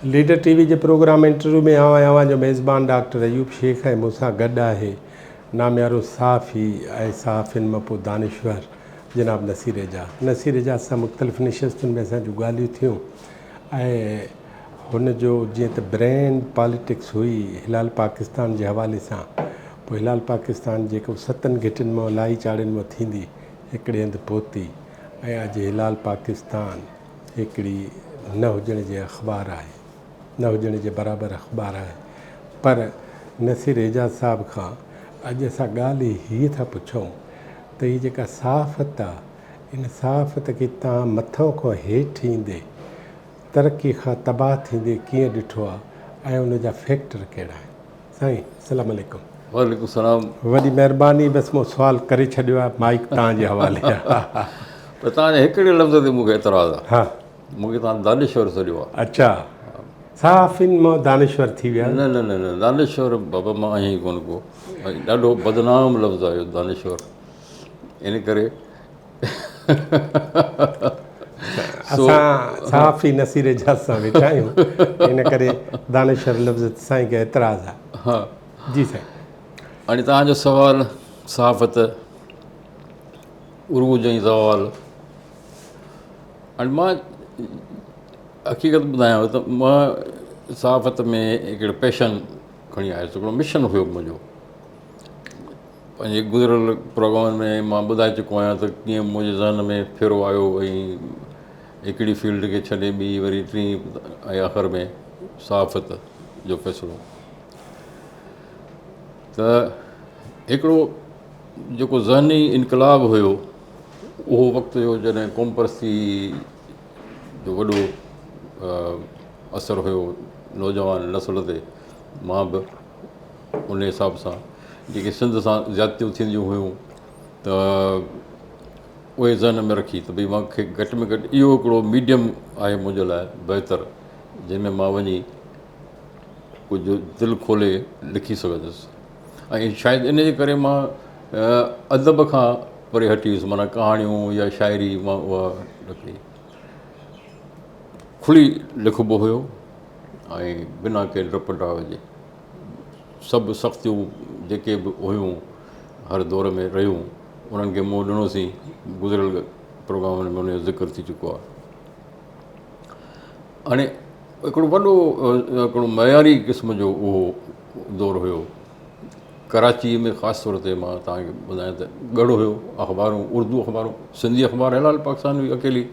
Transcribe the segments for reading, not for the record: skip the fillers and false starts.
Leader ٽي V جي programme interview ۾ آئون آهيان اوهان جو ميزبان ڊاڪٽر ايوب شيخ ۽ مون سان گڏ آهي ناميارو صحافي ۽ صحافين مان پوء دانشور جناب نصير اعجاز. نصير اعجاز سان مختلف نشستن ۾ اسان جون ڳالهيون ٿيون ۽ هن جو جيئن ته برينڊ پاليٽڪس هئي هلال پاڪستان جي حوالي سان پوء هلال پاڪستان جيڪو ستن گهٽين مان لاهي چاڙهين مان ٿيندي هڪڙي هنڌ پهتي ۽ اڄ هلال پاڪستان هڪڙي نه هجڻ جي اخبار آهي، نه هجڻ جي برابر اخبار آهي پر نصير اعجاز صاحب کان اڄ اسان ڳالهه هيء ٿا پڇون ته هي جيڪا صحافت آ ان صحافت کي توهان مٿئون کان هيٺ ايندي ترقي کان تباهه ٿيندي ڪيئن ڏٺو آ ۽ ان جا فيڪٽر ڪهڙا آهن؟ سائين السلام عليڪم. وعليڪم السلام. وڏي مهرباني بس مون سوال ڪري ڇڏيو آهي مائيڪ توهان جي حوالي آهي. پر توهان جي هڪڙي لفظ تي مون کي اعتراض آهي. ها. مون کي توهان دانشور سڏيو آهي. اڇا صحافين مان دانشور ٿي ويا. نه نه نه نه دانشور بابا مان آهيان ئي ڪونه ڪو ڏاڍو بدنام لفظ آهي اهو دانشور ان ڪري اسان صحافي نصير اعجاز سان ويٺا آهيون ان ڪري دانشور لفظ تي سائين کي اعتراض آهي. ها جي سائين. هاڻي توهان جو سوال صحافت عروج ۽ زوال هاڻي مان حقيقت ٻڌايانو ته مان صحافت ۾ هڪڙو پيشن کڻي آيس هڪڙو مشن هيو منهنجو پنهنجي گذريل پروگرامن ۾ مان ٻڌائي چڪو آهيان ته ڪيئن منهنجي ذهن ۾ ڦيرو آيو ۽ هڪڙي فيلڊ کي ڇڏي ٻي وري ٽين ۽ آخر ۾ صحافت جو فيصلو ته هڪڙو جيڪو ذهني انقلاب هيو اهو وقت هيو جڏهن قوم پرستي جو وڏو اثر هيو نوجوان نسل تي مان به ان حساب سان جيڪي سنڌ سان زيادتيون ٿينديون هيون ته اهي ذهن ۾ رکي ته ڀئي مان کي گهٽ ۾ گهٽ اهو هڪڙو ميڊيم آهي منهنجي لاء بهتر جنهن ۾ مان وڃي ڪجهه دل کولي لکي سگهندس ۽ شايد ان جي ڪري مان ادب کان پري هٽي ويس معنيٰ ڪهاڻيون يا شاعري مان اها نه ڪئي کلي لکبو هيو ۽ بنا ڪنهن ڊپ ڊاء جي سڀ سختيون جيڪي به هيون هر دور ۾ رهيون انهن کي منهن ڏنوسين گذريل پروگرامن ۾ ان جو ذڪر ٿي چڪو آهي هاڻي هڪڙو وڏو هڪڙو معياري قسم جو اهو دور هيو ڪراچي ۾ خاص طور تي مان توهان کي ٻڌايان ته ڳڙهه هيو اخبارون اردو اخبارون سنڌي اخبار هلال پاڪستان هئي اڪيلي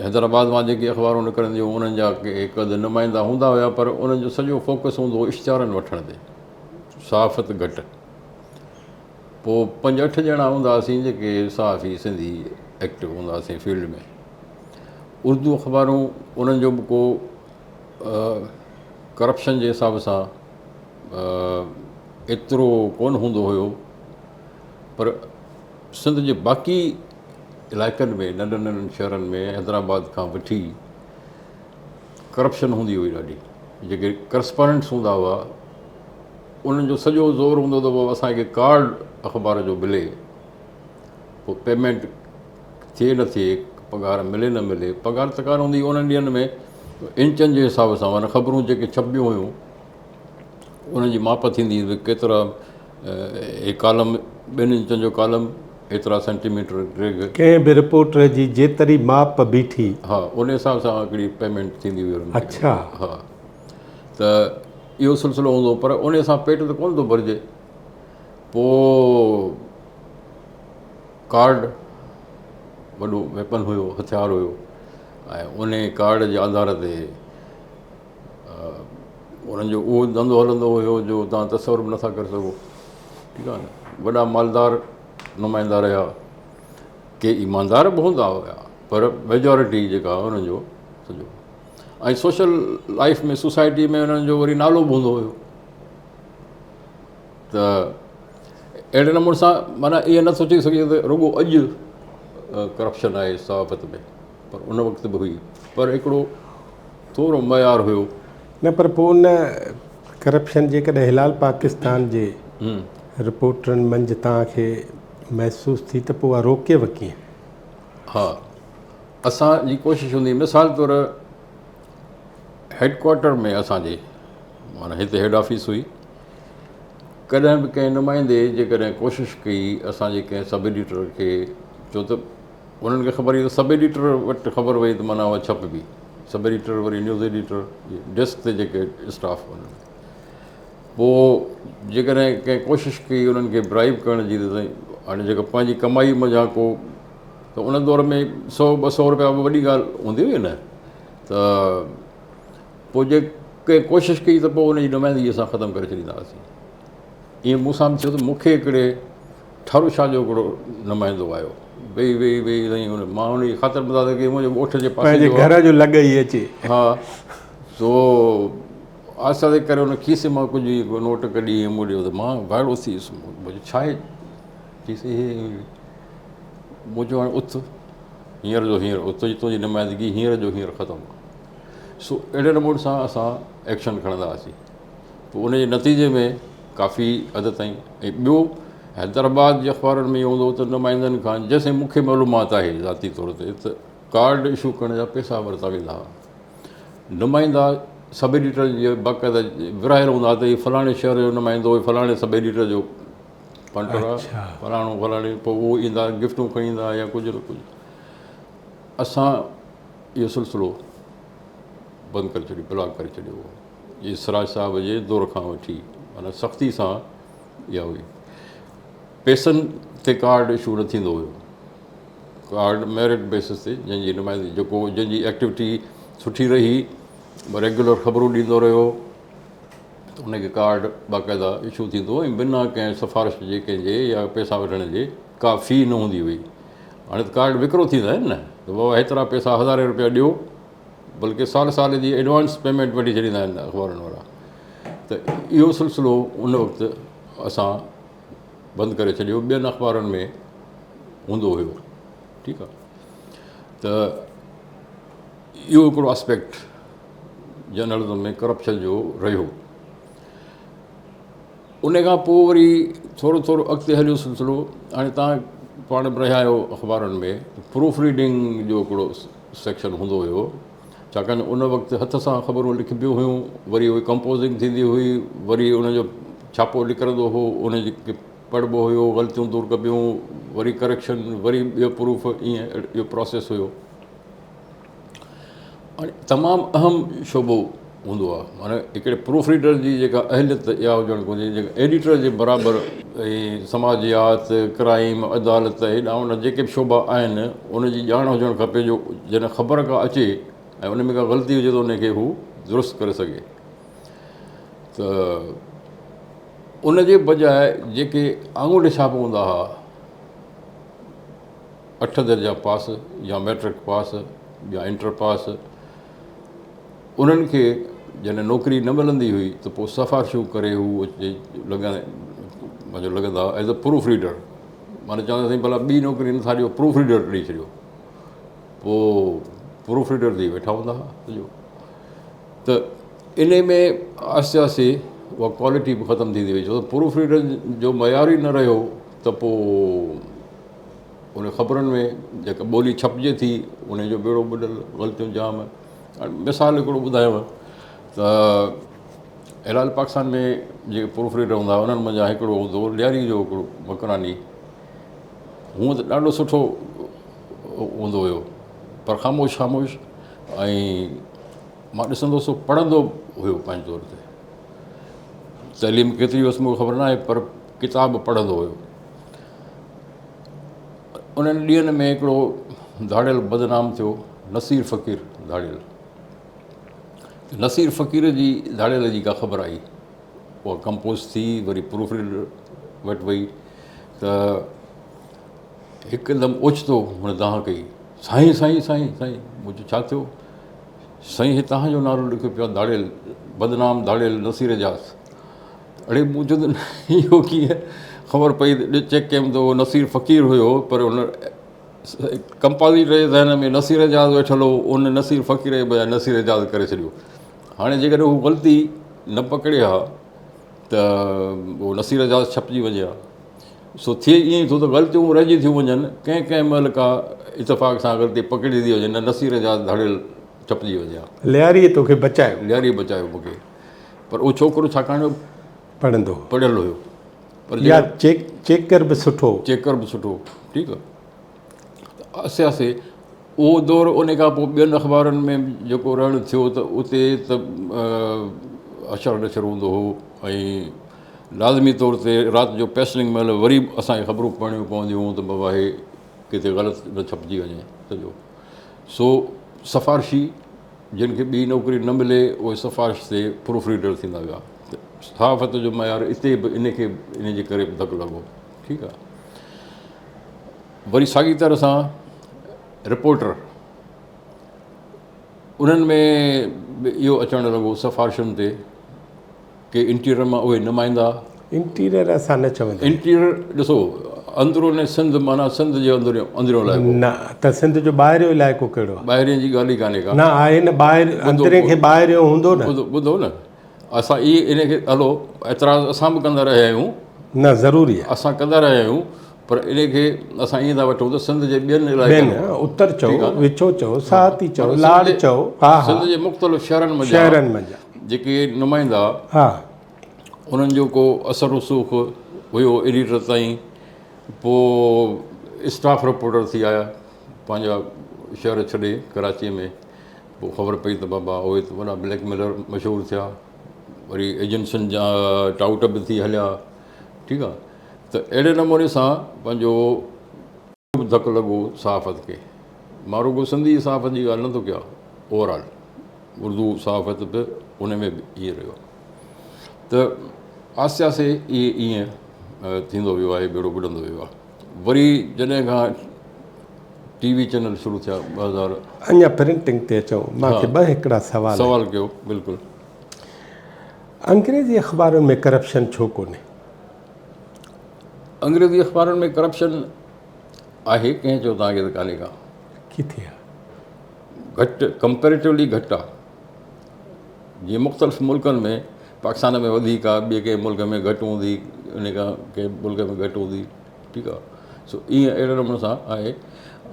حيدرآباد مان جيڪي اخبارون نڪرنديون هيون انهن جا ڪي هڪ اڌ نمائندا هوندا هيا پر انهن جو سڄو فوڪس هوندو هو اشتهارن وٺڻ تي صحافت گهٽ پوء پنج اٺ ڄڻا هوندا هئاسين جيڪي صحافي سنڌي ايڪٽو هوندا هئاسين فيلڊ ۾ اردو اخبارون انهن جو به ڪو ڪرپشن جي حساب سان ايترو ڪونه هوندو هيو پر سنڌ جي باقي علائقن ۾ ننڍن ننڍن شهرن ۾ حيدرآباد کان وٺي ڪرپشن هوندي هئي ڏاڍي جيڪي ڪرسپانڊنٽس هوندا هئا انهن جو سڄو زور هوندو ته بابا اسانکي ڪارڊ اخبار جو ملي پوء پيمينٽ ٿئي نه ٿئي پگهار ملي نه ملي پگهار ته ڪانه هوندي انهن ڏينهن ۾ انچن جي حساب سان معنيٰ خبرون جيڪي ڇپبيون هيون انهن جي ماپ ٿيندي هئي ڪيترا هي ڪالم ٻن انچن جو ڪالم ايترا سينٽي ميٽر ڊيگهه. ڪنهن به رپورٽر جي جيتري ماپ بيٺي. ها ان حساب سان هڪڙي پيمينٽ ٿيندي هئي انهن کي. اڇا. ها ته اهو سلسلو هوندو هو پر ان سان پيٽ ته ڪونه ٿو ڀرجي پوء ڪارڊ وڏو ويپن هيو هٿيار هيو ۽ ان ڪارڊ جي آڌار تي انهن جو اهو ڌنڌو هلندو هيو جو توهان تصور به نٿا ڪري سگهو ٺيڪ آهي نه وڏا مالدار نمائندا رهيا ڪي ايماندار به هوندا هيا پر ميجارٽي جيڪا انهن جو سڄو ۽ سوشل لائف ۾ سوسائٽي ۾ انهن جو وري نالو به هوندو هيو ته اهڙي نموني سان معنيٰ ائين نٿو چئي سگهجي ته رڳو اڄ ڪرپشن آهي صحافت ۾ پر ان وقت به هئي پر هڪڙو ٿورو معيار هيو. نه پر پوء ان ڪرپشن جيڪڏهن هلال پاڪستان جي رپورٽرن منجهه توهان کي محسوس ٿي ته پوء اها روڪيو ڪيئن؟ ها اسان جي ڪوشش هوندي مثال طور هيڊ ڪوارٽر ۾ اسان جي معنيٰ هتي هيڊ آفيس هئي ڪڏهن به ڪنهن نمائندي جيڪڏهن ڪوشش ڪئي اسان جي ڪنهن سب ايڊيٽر کي ڇو ته انهن کي خبر هئي ته سب ايڊيٽر وٽ خبر وئي ته معنيٰ اها ڇپبي سب ايڊيٽر وري نيوز ايڊيٽر ڊيسڪ تي جيڪي اسٽاف انهن پوء جيڪڏهن ڪنهن ڪوشش ڪئي انهن کي برائيب ڪرڻ جي ته سائين هاڻي جيڪا پنهنجي ڪمائي منجهان ڪو ته ان دور ۾ سو ٻه سو روپيا به وڏي ڳالهه هوندي هئي نه ته پوء جي ڪنهن ڪوشش ڪئي ته پوء ان جي نمائندگي اسان ختم ڪري ڇڏيندا هئاسين ائين مون سان به ٿيو ته مون کي هڪڙي ٺارو شاهه جو هڪڙو نمائندو آيو ويهي ويهي ويهي سائين ان مان ان جي خاطر ٻڌا ته منهنجي ڳوٺ جي پاسي پنهنجي گهر جو لڳ ئي اچي ها سو آهستي آهستي ڪري ان کيسي مان ڪجهه نوٽ ڪڍي مون ڏيو ته مان وائڙو ٿي ويس مون چيو ڇا آهي چيس هي مون چيو هاڻي اٿ هينئر جو هينئر اٿ تنهنجي نمائندگي هينئر جو هينئر ختم سو اهڙي نموني سان اسان ايڪشن کڻندا هئاسين پوء ان جي نتيجي ۾ ڪافي حد تائين ۽ ٻيو حيدرآباد جي اخبارن ۾ اهو هوندو هو ته نمائندن کان جيسين مون کي معلومات آهي ذاتي طور تي ته ڪارڊ اشو ڪرڻ جا پئسا ورتا ويندا هئا نمائندا سب ايڊيٽر جي باقاعده ورهايل هوندا هئا ته هي فلاڻي شهر جو نمائندو هي فلاڻي سب ايڊيٽر جو پنٽر آهي فلاڻو فلاڻي پوء اهو ايندا گفٽون کڻي ايندا يا ڪجهه نه ڪجهه اسان اهو سلسلو بند ڪري ڇڏيو بلاڪ ڪري ڇڏيو هو جي سراج صاحب جي دور کان وٺي معنيٰ سختي سان اها هئي پئسن تي ڪارڊ اشو نه ٿيندو هيو ڪارڊ ميرٽ بيسس تي جنهن جي نمائندگي جيڪو جنهن جي ايڪٽيوٽي سٺي رهي ريگيولر خبرون ڏيندو رهيو ته ان کي ڪارڊ باقاعده اشو ٿيندو ۽ بنا ڪنهن سفارش جي ڪنهن جي يا پئسا وٺڻ جي ڪا في نه هوندي هئي هاڻي ته ڪارڊ وڪرو ٿيندا آهن نه ته بابا هيترا پئسا هزارين روپيا ڏيو بلڪه سال سال جي ايڊوانس پيمينٽ وٺي ڇڏيندا آهن اخبارن وارا ته اهو سلسلو ان وقت اسان بند ڪري ڇڏيو ٻين اخبارن ۾ هوندو هيو ٺيڪ آهي ته اهو هڪڙو آسپيڪٽ جرنلزم ۾ ڪرپشن جو رهيو ان کان پوء وري ٿورو ٿورو اڳتي هليو سلسلو هاڻي تان پاڻ به رهيا آهيو اخبارن ۾ پروف ريڊنگ جو هڪڙو سيڪشن هوندو هيو ڇاڪاڻ ان وقت هٿ سان خبرون لکبيون هيون وري اهي ڪمپوزنگ ٿيندي هئي وري ان جو ڇاپو نڪرندو هو ان جي پڙهبو هيو غلطيون دور ڪبيون وري ڪريڪشن وري ٻيو پروف ائين اهو پروسيس هيو هاڻي تمام اهم شعبو هوندو آهي معنيٰ هڪڙي پروف ريڊر جي جيڪا اهليت اها هجڻ گهرجي جيڪا ايڊيٽر جي برابر ۽ سماجيات ڪرائيم عدالت هيڏانهن هوڏانهن جيڪي به شعبا آهن ان جي ڄاڻ هجڻ کپي جو جڏهن خبر ڪا اچي ۽ ان ۾ ڪا غلطي هجي ته ان کي هو درست ڪري سگهي ته ان جي بجاء جيڪي آڱوٺي ڇاپ هوندا هئا اٺ درجا پاس يا مئٽرڪ پاس يا انٽر پاس انهن کي جڏهن نوڪري نه ملندي هئي ته پوء سفارشون ڪري هو اچي لڳن پنهنجو لڳندا هئا ايز اي پروف ريڊر معنيٰ چوندا سائين ڀلا ٻي نوڪري نٿا ڏيو پروف ريڊر ڏئي ڇڏيو پوء پروف ريڊر ٿي ويٺا هوندا هئا سڄو ته ان ۾ آهستي آهستي اها ڪوالٽي به ختم ٿيندي وئي ڇو ته پروف ريڊر جو معيار ئي نه رهيو ته پوء ان خبرن ۾ جيڪا ٻولي ڇپجي ٿي ان جو ٻيڙو ٻڏل غلطيون جام هاڻي مثال هڪڙو ٻڌايانو ته هلال پاڪستان ۾ جيڪي پروف ريڊر هوندا هئا انهن منجهان هڪڙو هوندو هو لياري جو هڪڙو مڪراني هونء ته ڏاڍو سٺو هوندو هيو پر خاموش خاموش ۽ مان ڏسندو هوس پڙهندو هيو پنهنجي طور تي تعليم ڪيتري هيس مونکي خبر ناهي پر ڪتاب پڙهندو هيو انهن ڏينهن ۾ هڪڙو ڌاڙيل بدنام ٿيو نصير فقير ڌاڙيل نصير فقير جي ڌاڙيل جي ڪا خبر آئي اها ڪمپوز ٿي وري پروف ريڊر وٽ وئي ته هڪدم اوچتو هن دانهن ڪئي سائين سائين سائين سائين مون چيو ڇا ٿيو سائين هي توهان جو نالو لکيو پيو آهي ڌاڙيل بدنام ڌاڙيل نصير اعجاز اڙي مون چيو ته اهو ڪيئن خبر پئي ته چيڪ ڪيم ته اهو نصير فقير هيو پر ان ڪمپازيٽر جي ذهن ۾ نصير اعجاز ويٺل هو ان نصير فقير جي بجاء نصير اعجاز ڪري ڇڏيو هاڻي جيڪڏهن هو غلطي نه پڪڙي ها ته اهو نصير اعجاز ڇپجي وڃي ها سو ٿئي ائين ٿو ته غلطيون رهجي ٿيون وڃن ڪنهن ڪنهن مهل ڪا اتفاق سان غلطي پڪڙجي ٿي وڃي نه نصير اعجاز ڌاڙيل ڇپجي وڃي ها. لياريء توکي بچايو. لياريء بچايو مون کي. پر اهو ڇوڪرو ڇاڪاڻ جو پڙهندو هو. پڙهيل هيو. پر يا چيڪ چيڪر به سٺو هو. چيڪر به سٺو هو. ٺيڪ آ. ته آهستي آهستي اهو دور ان کان پوء ٻين اخبارن ۾ جيڪو رهڻ ٿيو ته اتي ته حشر نشر هوندو هو ۽ لازمي طور تي رات جو پيسلنگ مهل وري اسان کي خبرون پڙهڻيون پونديون هيون ته بابا هي ڪٿي غلط نه ڇپجي وڃي سڄو سو سفارشي جن کي ٻي نوڪري نه ملي اهي سفارش تي پروف ريڊر ٿيندا ويا ته صحافت جو معيار اتي به ان کي ان جي ڪري به ڌڪ لڳو ٺيڪ آهي وري ساڳي طرح سان رپورٽر انهن ۾ به اهو اچڻ لڳو سفارشن تي ڪي انٽيريئر مان اهي نمائندا. انٽيريئر اسان نه چوندا. انٽيريئر ڏسو اندرون سنڌ معنيٰ سنڌ جو اندريون اندريون علائقو. نه ته سنڌ جو ٻاهريون علائقو ڪهڙو آهي؟ ٻاهرين جي ڳالهه ئي ڪانهي ڪا. نه آهي نه ٻاهر اندرين کي ٻاهريون هوندو نه. ٻڌو ٻڌو نه اسان اهي ان کي هلو اعتراض اسان به ڪندا رهيا آهيون. نه ضروري آهي. اسان ڪندا رهيا آهيون پر ان کي اسان ائين ٿا وٺون ته سنڌ جي ٻين علائقن ٻين اتر چئو وچو چئو ساهتي چئو لاڙ چئو ها ها سنڌ جي مختلف شهرن منجهان شهرن منجهان جيڪي نمائندا ها انهن جو ڪو اثر رسوخ هيو ايڊيٽر تائين پوء اسٽاف رپورٽر ٿي آيا پنهنجا شهر ڇڏي ڪراچيء ۾ پوء خبر پئي ته بابا اهي ته وڏا بليڪ ميلر مشهور ٿيا وري ايجنسين جا ٽائوٽ به ٿي هليا ٺيڪ آ ته اهڙي نموني سان پنهنجو به ڌڪ لڳو صحافت کي. مان رڳو سنڌي صحافت جي ڳالهه نٿو ڪيان، اوور آل اردو صحافت به ان ۾ به ائين رهيو ته آهستي آهستي اهي ائين ٿيندو ويو آهي، ٻيڙو ٻڏندو ويو آهي. وري جڏهن کان ٽي وي چينل شروع ٿيا 2000. اڃا پرنٽنگ تي اچون، مان کي ٻه هڪڙا سوال. سوال ڪيو بلڪل. انگريزي اخبارن ۾ ڪرپشن ڇو ڪونهي؟ انگريزي اخبارن ۾ ڪرپشن آهي ڪنهن چيو توهان کي ته ڪانهي ڪا. ڪٿي آهي؟ گهٽ ڪمپيريٽولي گهٽ آهي جيئن مختلف ملڪن ۾ پاڪستان ۾ وڌيڪ آهي ٻئي ڪنهن ملڪ ۾ گهٽ هوندي ان کان ڪنهن ملڪ ۾ گهٽ هوندي ٺيڪ آهي سو ائين اهڙي نموني سان آهي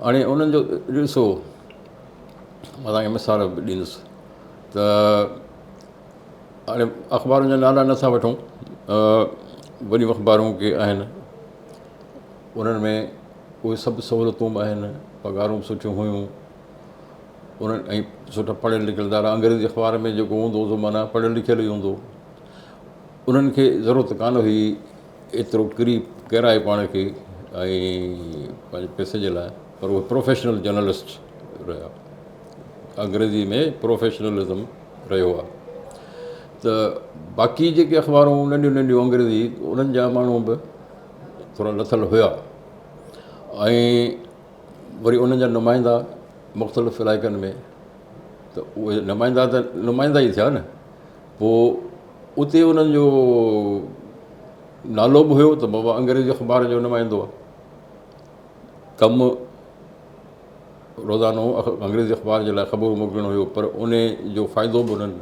هاڻي انهن جو ڏسو مان توهان کي مثال به ڏيندس ته هاڻي اخبارن جا نالا نٿا وٺون وڏيون اخبارون ڪي آهن انهن ۾ اهي سڀ سهولتون به آهن پگهارون به سٺيون هيون انهن ۽ سٺا پڙهيل لکيل ادارا انگريزي اخبار ۾ جيڪو هوندو سو معنيٰ پڙهيل لکيل ئي هوندو انهن کي ضرورت ڪانه هئي ايترو ڪري ڪيرائي پاڻ کي ۽ پنهنجي پئسي جي لاء پر اهي پروفيشنل جرنلسٽ رهيا انگريزي ۾ پروفيشنلزم رهيو آهي ته باقي جيڪي اخبارون ننڍيون ننڍيون انگريزي انهن جا ماڻهو به ٿورا لٿل هيا ۽ وري انهن جا نمائندا مختلف علائقن ۾ ته اهي نمائندا ته نمائندا ئي ٿيا نه پوء اتي انهن جو نالو به هيو ته بابا انگريزي اخبار جو نمائندو آهي ڪم روزانو انگريزي اخبار جي لاء خبرون موڪلڻ هيو پر ان جو فائدو به انهن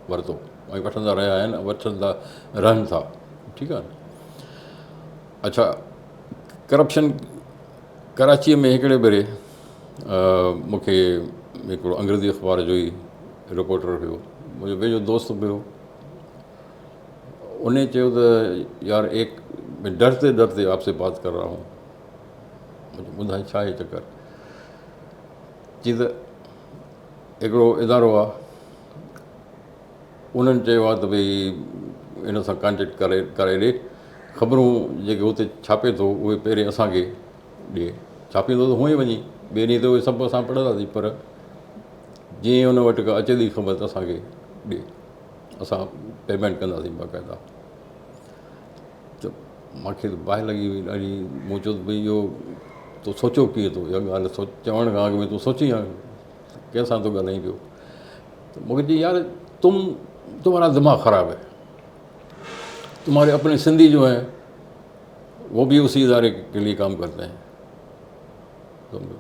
ورتو ۽ وٺندا رهيا آهن ۽ وٺندا رهن ٿا ٺيڪ آهي اڇا ڪرپشن ڪراچيء ۾ هڪڙي ڀيري مونکي هڪڙو انگريزي اخبار جو ئي رپورٽر هيو منهنجو ويجهو دوست به هيو ان چيو ته يار ايڪ ڊرتي ڊرتي آپ سي بات ڪر رها هون ٻڌائي ڇا آهي چڪر چي ته هڪڙو ادارو آهي انهن چيو آهي ته ڀئي ان سان ڪانٽيڪٽ ڪري ڪرائي ڏي خبرون جيڪي اتي ڇاپي ٿو اهي پهرين اسانکي ڏي ڇاپيندو ته هونئن ئي وڃي ٻئي ڏينهن ته اهي سڀ اسان پڙهنداسين پر جيئن ان وٽ ڪا اچي ٿي خبر ته اسانکي ڏي اسان پيمينٽ ڪنداسين باقاعده ته مان کي ته باهه لڳي وئي ڏاڍي مون چيو ته ڀئي اهو تو سوچيو ڪيئن ٿو اها ڳالهه سوچ چوڻ کان اڳ ۾ تون سوچين ها ڪنهن سان ٿو ڳالهائين پيو ته مون کي چئي يار تم تمهارا دماغ خراب هي تمهاري اپني سنڌي جو هي وہ بھی اسی اداري کے لیے کام کرتے ہیں سمجھو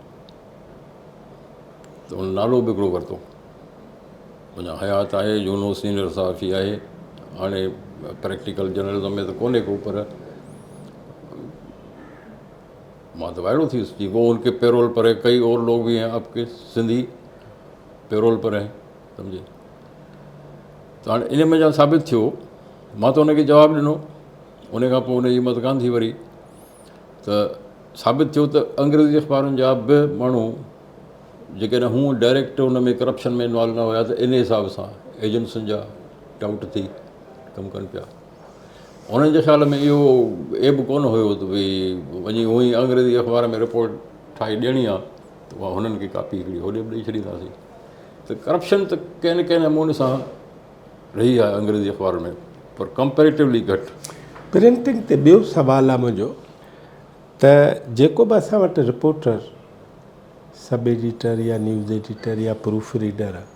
ته ان نالو به هڪڙو ورتو اڃا حيات آهي جهونو سينئر صحافي آهي هاڻي پريڪٽيڪل جرنلزم ۾ ته ڪونهي ڪو پر مان ته وائڙو ٿي ويس جي وہ ان ڪي پيرول پر ڪئي اور لوگ به هين آپ ڪي سنڌي پيرول پر هين سمجهي ته هاڻي ان منجهان ثابت ٿيو مان ته ان کي جواب ڏنو ان کان پوء ان جي همت ڪانه ٿي وري ته ثابت ٿيو ته انگريزي اخبارن جا به ماڻهو جيڪڏهن هو ڊائريڪٽ ان ۾ ڪرپشن ۾ انوالو نه هيا ته ان حساب سان ايجنسين جا ٽائوٽ ٿي ڪم ڪن پيا انهن جي خيال ۾ اهو عيب ڪونه هيو ته ڀئي وڃي هونئن ئي انگريزي اخبار ۾ رپورٽ ٺاهي ڏيڻي آهي ته اها هنن کي ڪاپي هڪڙي هوڏي به ڏئي ڇڏينداسين ته ڪرپشن ته ڪنهن نه ڪنهن نموني سان رهي آهي انگريزي اخبارن ۾ پر ڪمپيريٽولي گهٽ. پرنٽنگ تي ٻيو سوال آهي منهنجو ته جيڪو به اسان وٽ رپورٽر، سب ايڊيٽر يا نيوز ايڊيٽر يا پروف ريڊر آهي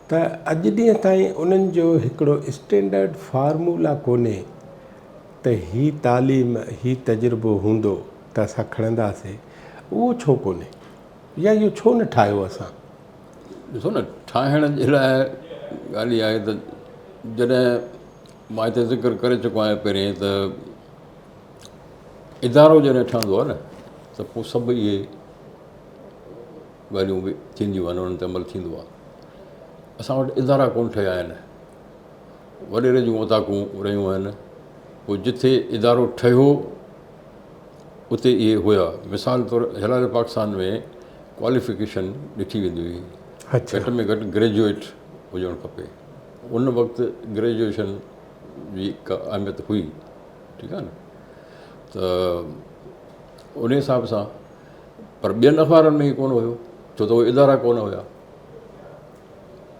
ته اڄ ڏينهن تائين انهن جو هڪڙو اسٽينڊرڊ فارمولا ڪونهي ته هي تعليم هي تجربو هوندو ته اسان کڻنداسين اهو ڇو ڪونهي يا اهو ڇو نه ٺاهيو اسان؟ ڏسو نه ٺاهڻ جي لاء ڳالهه اها آهي ته جڏهن مان هتي ذڪر ڪري چڪو آهيان پهرين ته ادارو جڏهن ٺهندو آهي نه ته پوء سڀ اهي ڳالهيون به ٿينديون آهن انهن تي عمل ٿيندو آهي اسان وٽ ادارا ڪونه ٺهيا آهن وڏيري جون اوطاقون رهيون آهن پوء جتي ادارو ٺهيو اتي اهي هيا مثال طور هلال پاڪستان ۾ ڪواليفڪيشن ڏٺي ويندي هئي گهٽ ۾ گهٽ گريجوئيٽ هجڻ کپي ان وقت گريجوئيشن جي ڪا اهميت هئي ٺيڪ آهي نه ته ان حساب سان پر ٻين اخبارن ۾ ڪونه هيو ڇو ته اهي ادارا ڪونه هيا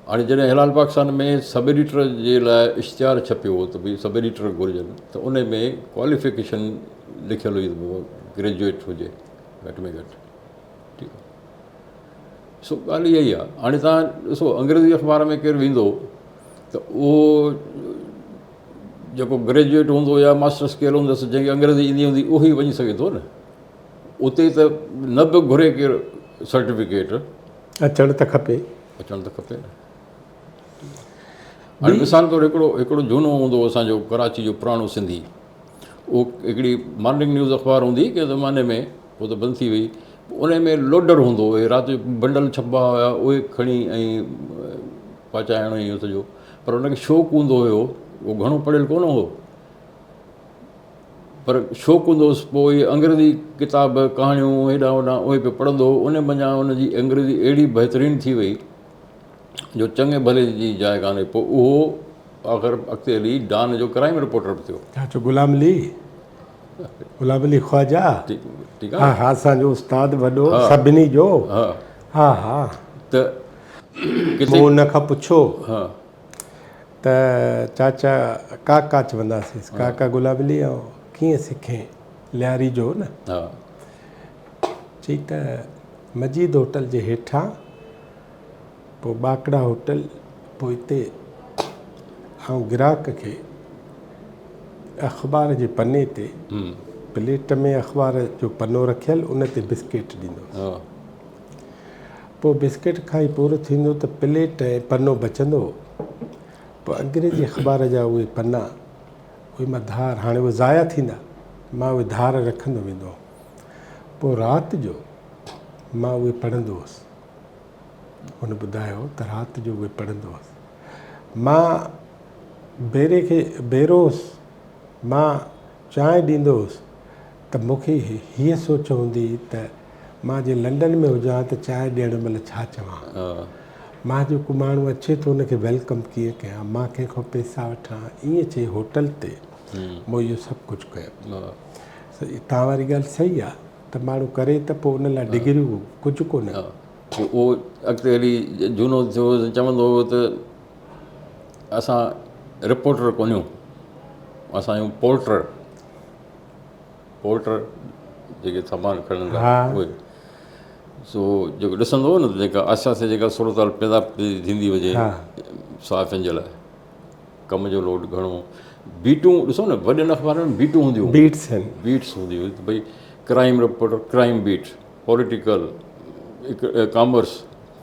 هاڻي جڏهن هلال پاڪستان ۾ سب ايڊيٽر جي لاء اشتهار ڇپيو ته ڀئي سب ايڊيٽر گهرجن ته ان ۾ ڪواليفڪيشن لکيل هئي ته گريجوئيٽ هجي گهٽ ۾ گهٽ ٺيڪ آهي سو ڳالهه اها ئي آهي هاڻي تان ڏسو انگريزي اخبار ۾ ڪير ويندو ته اهو جيڪو گريجوئيٽ هوندو يا ماسٽرس ڪيل هوندس جنهن کي انگريزي ايندي هوندي اهو ئي وڃي سگهي ٿو نه اتي ته نه به گهري ڪير سرٽيفڪيٽ اچڻ ته کپي اچڻ ته کپي نه هاڻي مثال طور هڪڙو هڪڙو جهونو هوندو هو اسانجو ڪراچي جو پراڻو سنڌي اهو هڪڙي مارننگ نيوز اخبار هوندي هئي ڪنهن زماني ۾ پوء ته بند ٿي وئي ان ۾ لوڊر هوندو هو رات جو بنڊل ڇپبا هيا اهي کڻي ۽ پهچائڻ اهو سڄو پر ان کي شوق هوندو هيو اهو گهڻو پڙهيل ڪونه هو پر شوق هوندو هوس پوء اهي انگريزي ڪتاب ڪهاڻيون هيڏانهن هوڏانهن اهي پيو پڙهندو هو ان منجهان ان جي انگريزي اهڙي بهترين ٿي وئي جو چڱي ڀلي جي جاء ڪانه هئي پوء اهو آخر اڳتي هلي ڊان جو ڪرائيم رپورٽر به ٿيو. چاچو غلام علي غلام علي خواجه ٺيڪ ها ها اسان جو استاد وڏو سڀني جو ها ها ها ته مون ان کان پڇيو ها ته چاچا ڪاڪا چونداسينس ڪاڪا غلام علي ڪيئن سکين لياري جو هو نه ها چئي ته مجيد هوٽل جي هيٺان پوء ٻاڪڙا هوٽل پوء اتي آئون گراهڪ کي اخبار جي پني تي پليٽ ۾ اخبار جو پنو رکيل ان تي بسڪيٽ ڏيندو هوس پوء بسڪيٽ کائي پورو ٿيندو ته پليٽ ۽ پنو بچندو هو. پوء انگريزي اخبار جا اهي پنا، اهي مان ڌار، هاڻي اهي ضايع ٿيندا، مان اهي ڌار رکندو ويندو هوم. پوء رات جو مان اهي پڙهندو هوس. هن ٻڌايو ته رات جو اهي پڙهندو هوس. مان بيري کي بيرو هوس، مان چانهه ڏيندو هوس ته مون کي هيء سوچ هوندي هئي ته مان جي لنڊن ۾ هجان ها ته چانهه ڏيڻ مهل ڇا چوان ها؟ مان جيڪو ماڻهو اچي ٿو ان کي welcome ڪيئن ڪيان؟ مان ڪنهن کان پئسا وٺان؟ ائين چئي هوٽل تي مون اهو سڀ ڪجهه ڪيو. توهان واري ڳالهه صحيح آهي ته ماڻهو ڪري ته پوء ان لاء ڊگريون ڪجهه ڪونهن. پوء اهو اڳتي هلي جهونو ٿيو ته چوندو هو ته اسان رپورٽر ڪونهيون اسان آهيون پورٽر. پورٽر جيڪي سامان کڻن ٿا اهي سو جيڪو ڏسندو هو نه جيڪا آسي پاسي جيڪا صورتحال پيدا ٿيندي هجي صحافين جي لاء ڪم جو لوڊ گهڻو بيٽون ڏسو نه وڏين اخبارن ۾ بيٽون هونديون هيون بيٽس آهن بيٽس هوندي هئي ته ڀئي crime reporter crime beat political commerce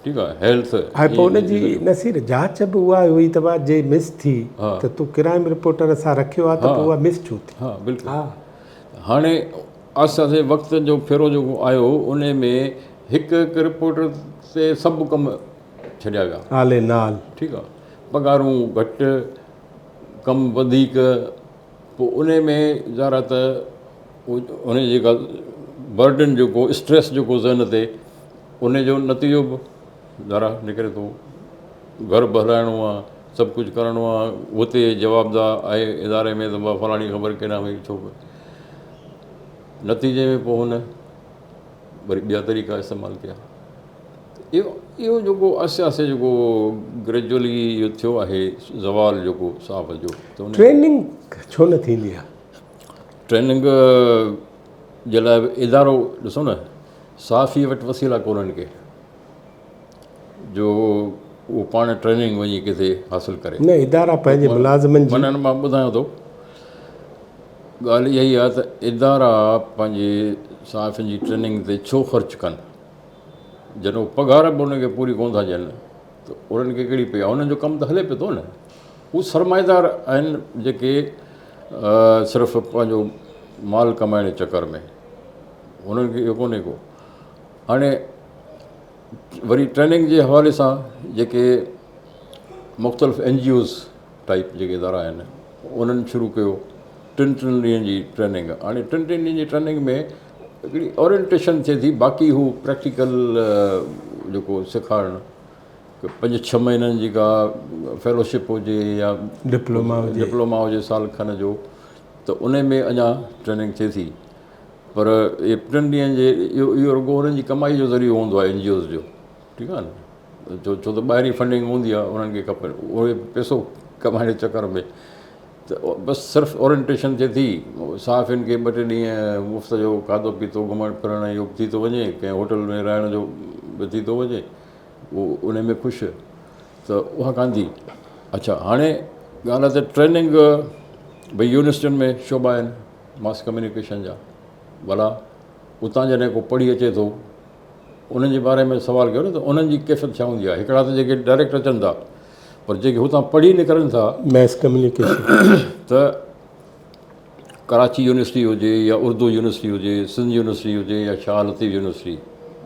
ٺيڪ آهي هيلٿ ۽ پوء ان جي نصير جاچ به اها هئي ته جي مس ٿي ته تو ڪرائيم رپورٽر سان رکيو آهي ته پوء اها مس ڇو ٿي ها بلڪل ها هاڻي آهستي آهستي وقت جو ڦيرو جيڪو آيو ان ۾ هڪ هڪ رپورٽر تي سڀ ڪم ڇڏيا ويا. آلي نال. ٺيڪ آ پگهارون گهٽ ڪم وڌيڪ پوء ان ۾ ظاهر آ ته ان جي جيڪا برڊن جيڪو اسٽريس جيڪو ذهن تي ان جو نتيجو به ظاهر آ نڪري ٿو گهر به هلائڻو آ سڀ ڪجهه ڪرڻو آ اتي جوابده آهي اداري ۾ ته فلاڻي خبر ڪيڏانهن وئي ڇو نتيجي ۾ پوء هن وري ٻيا طريقا استعمال ڪيا اهو اهو جيڪو آهستي آهستي جيڪو گريجولي اهو ٿيو آهي زوال جيڪو صحافت جو ته ٽريننگ ڇو نه ٿيندي آهي؟ ٽريننگ جي لاء ادارو ڏسو نه صحافي وٽ وسيلا ڪونهن ڪي جو اهو پاڻ ٽريننگ وڃي ڪٿي حاصل ڪري. نه ادارا پنهنجي ملازمن جي. معنيٰ مان ٻڌايان ٿو ڳالهه اها ئي آهي ته ادارا پنهنجي صحافين جي ٽريننگ تي ڇو خرچ ڪن جڏهن هو پگهار به انهن کي پوري ڪونه ٿا ڏين ته انهن کي ڪهڙي پئي آهي انهن جو ڪم ته هلي پيو ٿو نه هو سرمائيدار آهن جيڪي صرف پنهنجو مال ڪمائڻ جي چڪر ۾ انهن کي اهو ڪونهي ڪو هاڻي وري ٽريننگ جي حوالي سان جيڪي مختلف اين جي اوز ٽائپ جيڪي ادارا آهن انهن شروع ڪيو ٽن ٽن ڏينهن جي ٽريننگ هاڻي ٽن ٽن ڏينهن جي ٽريننگ ۾ هڪڙي اورينٽيشن ٿئي ٿي باقي هو پريڪٽيڪل جيڪو سيکارڻ پنج ڇهه مهينن جي ڪا فيلوشپ هجي يا ڊپلوما هجي ڊپلوما هجي سال کن جو ته ان ۾ اڃا ٽريننگ ٿئي ٿي پر اهي ٽن ڏينهن جي اهو اهو رڳو انهن جي ڪمائي جو ذريعو هوندو آهي اين جي اوز جو ٺيڪ آهي نه ڇو ڇو ته ٻاهرين فنڊنگ هوندي آهي انهن کي کپي اهي پئسو ڪمائڻ جي چڪر ۾ ته بس صرف اورينٽيشن ٿئي ٿي صحافين کي ٻه ٽي ڏينهن مفت جو کاڌو پيتو گهمڻ ڦرڻ اهو به ٿي ٿو وڃي ڪنهن هوٽل ۾ رهڻ جو به ٿي ٿو وڃي اهو ان ۾ خوش ته اها ڪانه ٿي اڇا هاڻي ڳالهه ته ٽريننگ ڀئي يونيورسٽين ۾ شعبا آهن ماس ڪميونيڪيشن جا ڀلا اتان جڏهن ڪو پڙهي اچي ٿو انهن جي باري ۾ سوال ڪيو نه ته انهن جي ڪيفيت ڇا هوندي آهي هڪڙا ته جيڪي ڊائريڪٽ اچن ٿا پر جيڪي هتان پڙهي نڪرن ٿا ماس ڪميونيڪيشن ته ڪراچي يونيورسٽي هجي يا اردو يونيورسٽي هجي سنڌ يونيورسٽي هجي يا شاهه لطيف يونيورسٽي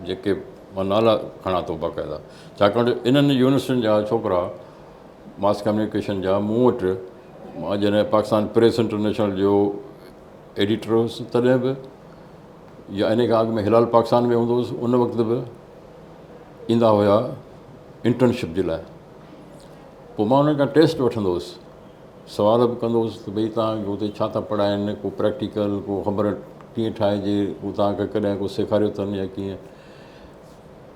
جيڪي مان نالا کڻان ٿو باقاعده ڇاڪاڻ جو انهن يونيورسٽين جا ڇوڪرا ماس ڪميونيڪيشن جا مون وٽ مان جڏهن پاڪستان پريس انٽرنيشنل جو ايڊيٽر هوس تڏهن به يا ان کان اڳ ۾ هلال پاڪستان ۾ هوندو هوس ان وقت به ايندا هيا انٽرنشپ جي لاء پوء مان انهن کان ٽيسٽ وٺندو هوس سوال به ڪندو هوس ته ڀئي توهان کي اتي ڇا ٿا پڙهائن ڪو پريڪٽيڪل ڪو خبر ڪيئن ٺاهجي ڪو توهان کي ڪڏهن ڪو سيکاريو اٿن يا ڪيئن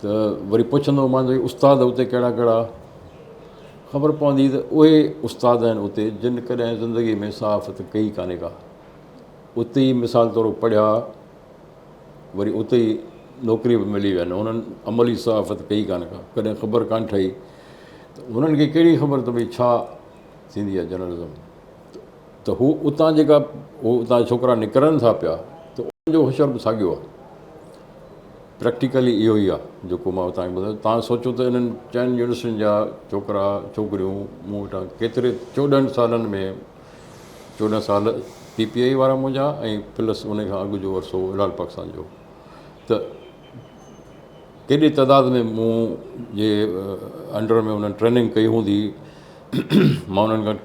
ته وري پڇندو هومان ته استاد اتي ڪهڙا ڪهڙا خبر پوندي ته اهي استاد آهن اتي جن ڪڏهن زندگي ۾ صحافت ڪئي ڪانهي ڪا اتي ئي مثال طور پڙهيا وري اتي ئي نوڪري به ملي وين انهن عملي صحافت ڪئي ڪانه ڪا ڪڏهن خبر ڪانه ٺهي ته انهن کي ڪهڙي خبر ته ڀئي ڇا ٿيندي آهي جرنلزم ته هو اتان جيڪا هو اتان ڇوڪرا نڪرن ٿا پيا ته انهن جو حشر به ساڳيو آهي پريڪٽيڪلي اهو ئي آهي جيڪو مان توهان کي ٻڌايو توهان سوچو ته انهن چئن يونيورسٽين جا ڇوڪرا ڇوڪريون مون وٽان ڪيتري 14 سالن ۾ 14 سال پي پي آئي وارا منهنجا ۽ پلس ان کان اڳ جو عرصو هلال پاڪستان جو ته ڪيڏي تعداد ۾ مون جي انڊر ۾ انهن ٽريننگ ڪئي هوندي مان انهن کان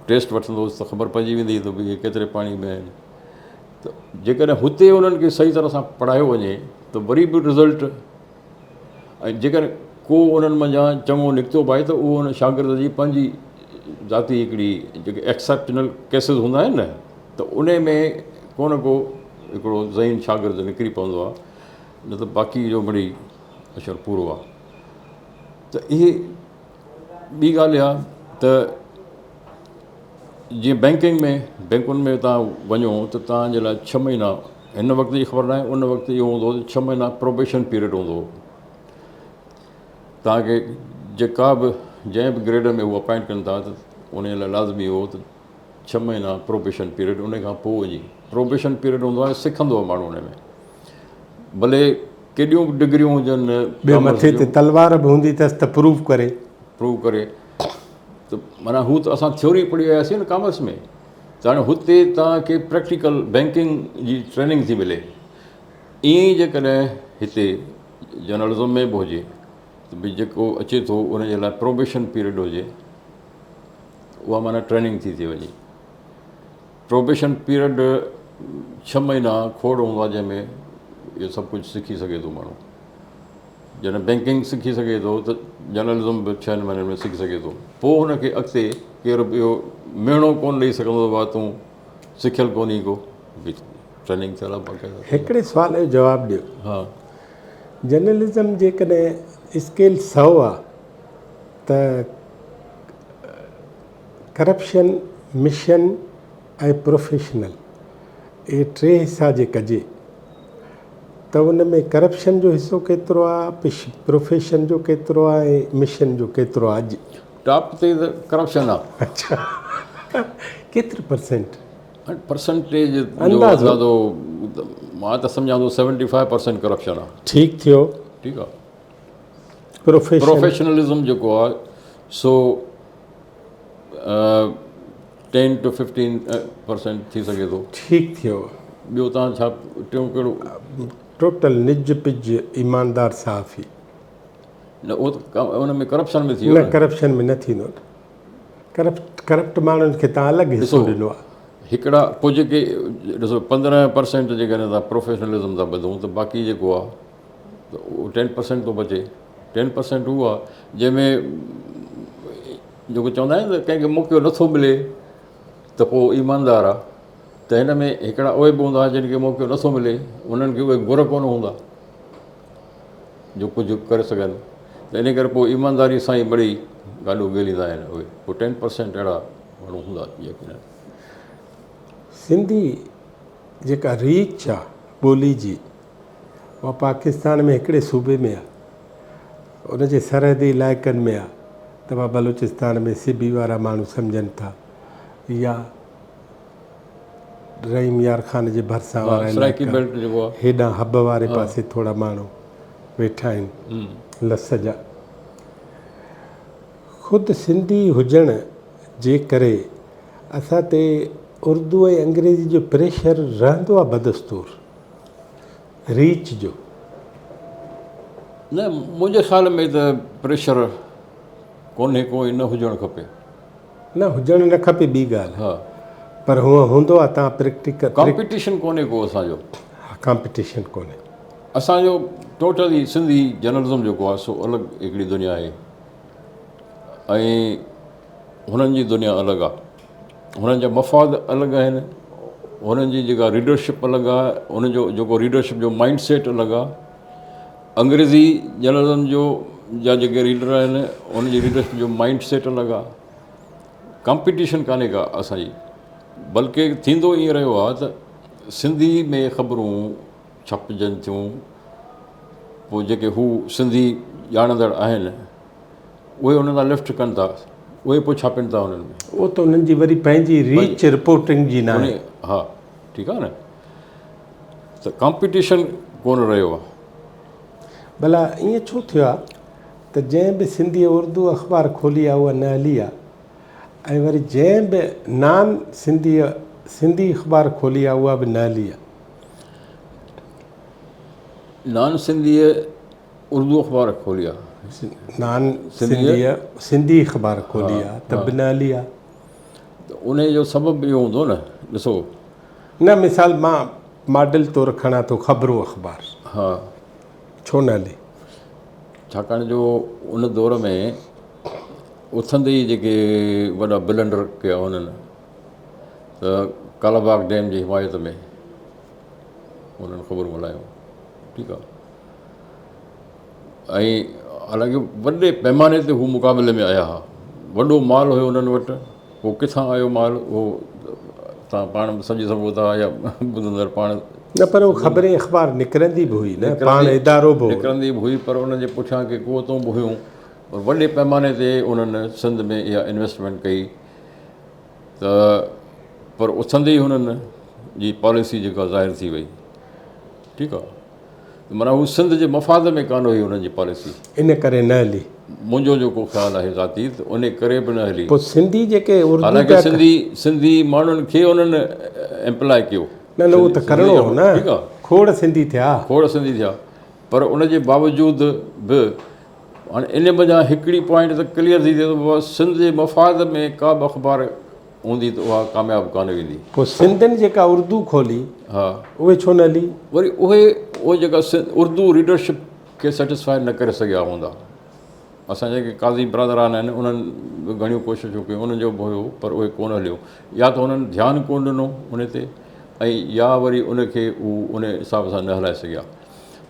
ٽيسٽ وٺندو هوس ته خبر پئجي ويندي ته اهي ڪيتري پاڻي ۾ آهن ته جيڪڏهن هتي انهن کي صحيح طرح سان پڙهايو وڃي ته وري به رزلٽ ۽ جيڪڏهن ڪو انهن منجهان چڱو نڪتو به آهي ته اهو ان شاگرد جي پنهنجي ذاتي هڪڙي جيڪي ايڪسيپشنل ڪيسز هوندا آهن نه ته ان ۾ ڪو نه ڪو هڪڙو ذهين شاگرد نڪري پوندو آهي نه ته باقي جو مڙئي اشر پورو آهي ته اهي ٻي ڳالهه اها ته جيئن بينڪنگ ۾ بينڪن ۾ توهان وڃو ته توهان جي لاء ڇهه مهينا هن وقت جي خبر ناهي ان وقت اهو هوندو هو ته ڇهه مهينا پروبيشن پيريڊ هوندو هو توهان کي جيڪا به جنهن به گريڊ ۾ هو اپائنٽ ڪن ٿا ته ان لاء لازمي هو ته ڇهه مهينا پروبيشن پيريڊ ان کان پوء وڃي پروبيشن پيريڊ هوندو آهي سکندو آهي ماڻهو ان ۾ ڀلي ڪيڏيون به ڊگريون هجن ٻيو مٿي تي تلوار به هوندي اٿس ته پروف ڪري. پروف ڪري ته معنيٰ هو ته اسان ٿيوري پڙهي آياسين نه ڪامرس ۾ ته هاڻي هتي توهان کي پريڪٽيڪل بينڪنگ جي ٽريننگ ٿي ملي ائين ئي جيڪڏهن هتي جرنلزم ۾ به هجي ته ڀئي جيڪو اچي ٿو ان جي لاء پروبيشن پيريڊ هجي اها معنيٰ ٽريننگ ٿي ٿي وڃي پروبيشن پيريڊ ڇهه مهينا کوڙ هوندو آهي جنهن ۾ اهو سڀ ڪجهه سکي سگهي ٿو ماڻهو جڏهن بينڪنگ سکي سگهي ٿو ته جرنلزم به ڇهن مهينن ۾ سکي سگهي ٿو پوء هن کي اڳتي ڪير به اهو مهڻو ڪونه ڏئي سگهندو ته تون سکيل ڪونهي ڪو ٽريننگ ٿيل آهي باقاعده. هڪڙي سوال جو جواب ڏيو. ها. جرنلزم جيڪڏهن اسڪيل سئو آ ته ڪرپشن، مشن ۽ پروفيشنل اهي ٽي حصا جي ڪجي ته ان ۾ ڪرپشن جو حصو ڪيترو آ، پروفيشن جو ڪيترو آ ۽ مشن جو ڪيترو آ اڄ؟ ٽاپ تي ته ڪرپشن آ. اڇا ڪيتري پرسينٽ؟ هاڻي پرسنٽيج جو اندازو مان ته سمجهان ٿو سيونٽي فائيو پرسنٽ ڪرپشن آ. ٺيڪ ٿيو. ٺيڪ آ. پروفيشن پروفيشنلزم جيڪو آ سو ٽين ٽو ففٽين پرسنٽ ٿي سگهي ٿو. ٺيڪ ٿيو. ٻيو تان ڇا ٽيون ڪهڙو؟ ٽوٽل نج پج ايماندار صحافي. نه اهو ته ان ۾ ڪرپشن ۾ ٿي ويو نه. ڪرپشن ۾ نه ٿيندو. ڪرپٽ ڪرپٽ ماڻهن کي تان الڳ حصو ڏنو آ. هڪڙا پوء جيڪي ڏسو 15 پرسنٽ جيڪڏهن تان پروفيشنلزم ٿا ٻڌون ته باقي جيڪو آ ته اهو ٽين پرسنٽ ٿو بچي. ٽين پرسنٽ اهو آ جنهن ۾ جيڪو چوندا آهن ته ڪنهن کي موقعو نٿو ملي ته پوء ايماندار آ ته هن ۾ هڪڙا اهي به هوندا جن کي موقعو نٿو ملي انهن کي اهي گر ڪونه هوندا جو ڪجهه ڪري سگهن ته ان ڪري پوء ايمانداري سان ئي مڙئي گاڏو گهليندا آهن اهي پوء ٽين پرسنٽ اهڙا ماڻهو هوندا يقينن. سنڌي جيڪا ريچ آ ٻولي جي اها پاڪستان ۾ هڪڙي صوبي ۾ آ ان جي سرحدي علائقن ۾ آ ته اها بلوچستان ۾ سبي وارا ماڻهو سمجهن ٿا يا رحيم يار خان جي ڀرسان وارا علائقا هيڏانهن حب واري پاسي ٿورا ماڻهو ويٺا آهن لس جا خود سنڌي هجڻ جي ڪري اسان تي اردو ۽ انگريزي جو پريشر رهندو آ بدستور ريچ جو. نه منهنجي خيال ۾ ته پريشر ڪونهي ڪو ۽ نه هجڻ کپي. نه هجڻ نه کپي ٻي ڳالهه ها پر هونء هوندو آ تان پريڪٽيڪل. ڪامپيٽيشن ڪونهي ڪو اسان جو. ها ڪامپيٽيشن ڪونهي. اسان جو ٽوٽلي سنڌي جرنلزم جيڪو آ سو الڳ هڪڙي دنيا آهي ۽ هنن جي دنيا الڳ آ. هنن جا مفاد الڳ آهن هنن جي جيڪا ريڊرشپ الڳ آهي هن جو جيڪو ريڊرشپ جو مائنڊ سيٽ الڳ آهي انگريزي جرنلزم جو جا جيڪي ريڊر آهن هن جي ريڊرشپ جو مائنڊ سيٽ الڳ آهي ڪامپيٽيشن ڪانهي ڪا اسانجي بلڪه ٿيندو ائين رهيو آهي ته سنڌي ۾ خبرون ڇپجن ٿيون پوء جيڪي هو سنڌي ڄاڻندڙ آهن اهي انهن تان لفٽ ڪن ٿا اهي پوء ڇاپين ٿا انهن ۾. اهو ته انهن جي وري پنهنجي ريچ رپورٽنگ جي ناهي. ها ٺيڪ آهي نه ته ڪامپيٽيشن ڪونه رهيو آهي. ڀلا ائين ڇو ٿيو آهي ته جنهن به سنڌي اردو اخبار کولي آهي اها نه هلي آهي ۽ وري جنهن به نان سنڌي سنڌي اخبار کولي آهي اها به نه هلي آهي. نان سنڌيء اردو اخبار کولي آ. نان سنڌيء سنڌي اخبار کولي آ ته به نه هلي آ. ته انهيء جو سبب اهو هوندو نه ڏسو. نه مثال مان ماڊل طور کڻان ٿو خبرون اخبار. ها. ڇو نه هلي؟ ڇاڪاڻ جو ان دور ۾ اٿندي ئي جيڪي وڏا بلنڊر ڪيا هنن ته ڪالاباغ ڊيم جي حمايت ۾ انهن خبرون هلايون ٺيڪ آ. ۽ حالانڪه وڏي پيماني تي هو مقابلي ۾ آيا ها وڏو مال هيو انهن وٽ پوء ڪٿان آيو مال اهو توهان پاڻ به سمجهي سگهو ٿا يا ٻڌندڙ پاڻ نه پر اهو خبرين اخبار نڪرندي به هئي نه پاڻ ادارو به هو نڪرندي به هئي پر انهن جي پٺيان ڪي قوتون به هيون پر وڏي پيماني تي انهن سنڌ ۾ اها انويسٽمينٽ ڪئي ته پر اٿندي ئي هنن جي پاليسي جيڪا ظاهر ٿي وئي ٺيڪ آ ته معنيٰ هو سنڌ جي مفاد ۾ ڪانه هئي انهن جي پاليسي. ان ڪري نه هلي. منهنجو جيڪو خيال آهي ذاتي ته ان ڪري به نه هلي. پوء سنڌي جيڪي اردو حالانڪه سنڌي سنڌي ماڻهن کي انهن ايمپلاء ڪيو. نه نه اهو ته ڪرڻو هو نه. کوڙ سنڌي ٿيا. کوڙ سنڌي ٿيا پر ان جي باوجود به هاڻي ان منجهان هڪڙي پوائنٽ ته ڪليئر ٿي ٿئي ته بابا سنڌ جي مفاد ۾ ڪا به اخبار هوندي ته اها ڪامياب ڪانه ويندي. پوء سنڌين جيڪا اردو کولي ها. اهي ڇو نه هلي؟ وري اهي اهي جيڪا اردو ريڊرشپ کي سيٽسفائي نه ڪري سگهيا هوندا. اسان جا جيڪي قاضي برادران آهن انهن به گهڻيون ڪوششون ڪيون انهن جو به هيو پر اهي ڪونه هليو يا ته انهن ڌيان ڪونه ڏنو ان تي ۽ يا وري ان کي هو ان حساب سان نه هلائي سگهيا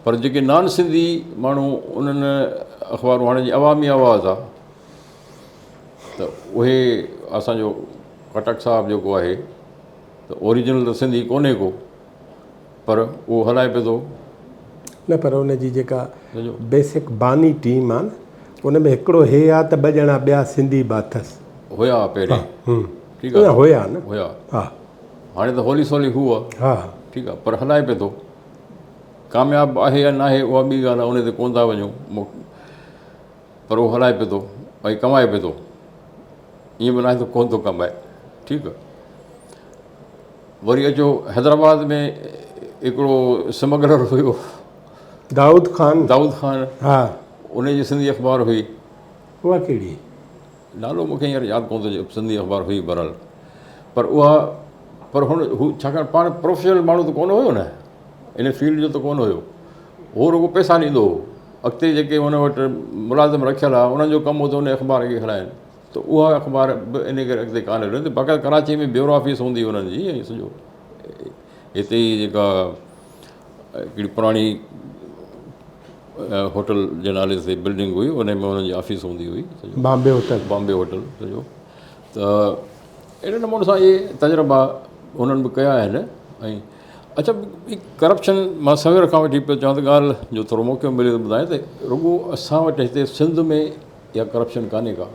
پر جيڪي نان سنڌي ماڻهو انهن اخبارون هاڻي جي عوامي آواز آ ته اهي اسانجو خٽڪ صاحب جيڪو آهي ته اوريجنل ته سنڌي ڪونهي ڪو پر اهو هلائي پيو ٿو. نه پر ان جي جيڪا بيسڪ باني ٽيم آ نه ان ۾ هڪڙو هي آ ته ٻه ڄڻا ٻيا سنڌي به اٿس. هيا پهرين ٺيڪ آ هيا نه هيا ها هاڻي ته هولي سولي هو آ ها ٺيڪ آ پر هلائي پيو ٿو ڪامياب آهي يا ناهي اها ٻي ڳالهه آ ان تي ڪونه ٿا وڃون پر اهو هلائي پيو ٿو ۽ ڪمائي پيو ٿو ائين به ناهي ته ڪونه ٿو ڪمائي ٺيڪ آ وري اچو حيدرآباد ۾ هڪڙو سمگلر هيو دائود خان دائود خان ها ان جي سنڌي اخبار هئي اها ڪهڙي نالو مونکي هينئر ياد ڪونه ٿو اچي سنڌي اخبار هئي بهرحال پر اها پر هن هو ڇاڪاڻ پاڻ پروفيشنل ماڻهو ته ڪونه هيو نه ان فيلڊ جو ته ڪونه هيو هو رڳو پئسا ڏيندو هو اڳتي جيڪي هن وٽ ملازم رکيل هئا انهن جو ڪم هو ته ان اخبار کي هلائن ته اها اخبار به ان ڪري اڳتي ڪانه هلي ته باقاعده ڪراچي ۾ بيورو آفيس هوندي هئي انهن جي ۽ سڄو هتي ئي جيڪا هڪڙي پراڻي هوٽل جي نالي تي بلڊنگ هئي ان ۾ انهن جي آفيس هوندي هئي سڄو بامبي هوٽل بامبي هوٽل سڄو ته اهڙي نموني سان اهي تجربا انهن به ڪيا آهن ۽ اڇا ڪرپشن مان سوير کان وٺي پيو چوان ته ڳالهه جو ٿورو موقعو ملي ته ٻڌايان ته رڳو اسان وٽ هتي سنڌ ۾ اها ڪرپشن ڪانهي ڪا.